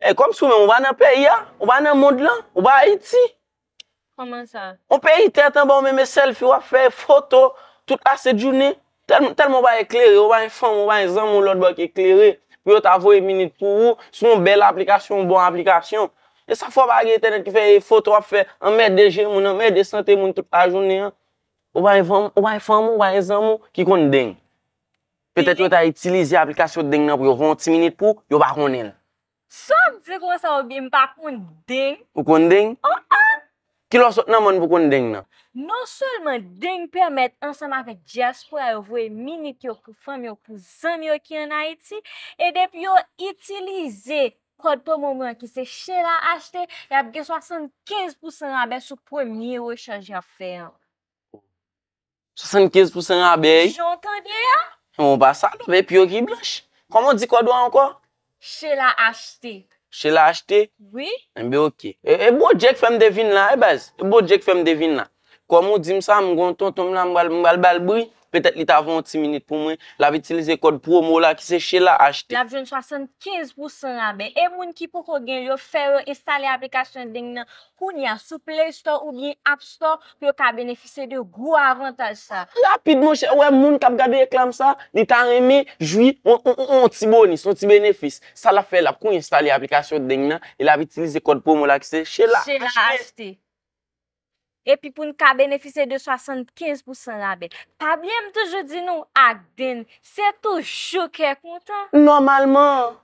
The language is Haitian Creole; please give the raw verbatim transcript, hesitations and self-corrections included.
E kòmsi ou menm ou pa nan peyi a, ou pa nan mond lan, ou pa Ayiti. Kòman sa? On peyi tèt anba, ou menm e sèlfi w ap fè, foto, tout ase jounen. Tèl- Tèlman w pa eklere, ou pa gen fanmi, ou pa gen zanmi w lòt bò ki eklere. Pou yo ta voye minit pou ou, sou yon bèl aplikasyon, yon bon aplikasyon. E sa fè w pa gen entènèt ki fè foto w ap fè, anmède je moun, anmède sante moun tout lajounen an. Ou pa gen fanmi, ou pa gen fanmi, ou pa gen zanmi w ki konn deng. Petèt yo ta itilize aplikasyon deng nan pou yo voye yon ti minit pou ou, yo pa konnen l. Sa w ap di konsa oubyen m pa konn deng? Ou konn deng? Ki lè w sot nan mòn pou konn deng nan? Non sèlman deng pèmèt ansanm avèk dyaspora yo voye minit yo pou fanmi yo, pou zanmi yo ki ann Ayiti, e depi yo itilize kòd pwomo mwen an ki se Sheila Acheté, y ap gen swasannkenz pousan rabè sou premye rechaj y ap fè an. Swasannkenz pousan rabè, wi. Jan w tande a? Bon, pa salop, e pye w ki blanch. Kòman w di kòd ou a ankò? Sheila Acheté. Sheila Acheté? Wi. Enben, oke. E, e Bondye k fè m te vin la, e baz. E Bondye k fè m te vin la. Kòm ou di m sa, m gon tonton m la, m pral, m pral ba l bri. Petèt li ta voye yon ti minit pou mwen. L ap itilize kòd pwomo la ki se Sheila Acheté. L ap jwenn swasannkenz pousan rabè. E moun ki poko gen l yo, fè yo enstale aplikasyon deng nan kounye a sou Play Store oubyen App Store pou yo ka benefisye de gwo avantaj sa. Rapid, monchè, ou wè moun k ap gade reklam sa, li ta renmen jwi on, on, on, on ti bonis, on ti benefis. Sa l ap fè, l ap kouri enstale aplikasyon deng nan e l ap itilize kòd pwomo la ki se Sheila Sheila Acheté. Acheté. Epi pou n ka benefisye de swasannkenz pousan rabè. Pa bliye m toujou di nou, ak deng, se toujou kè kontan. Nòmalman,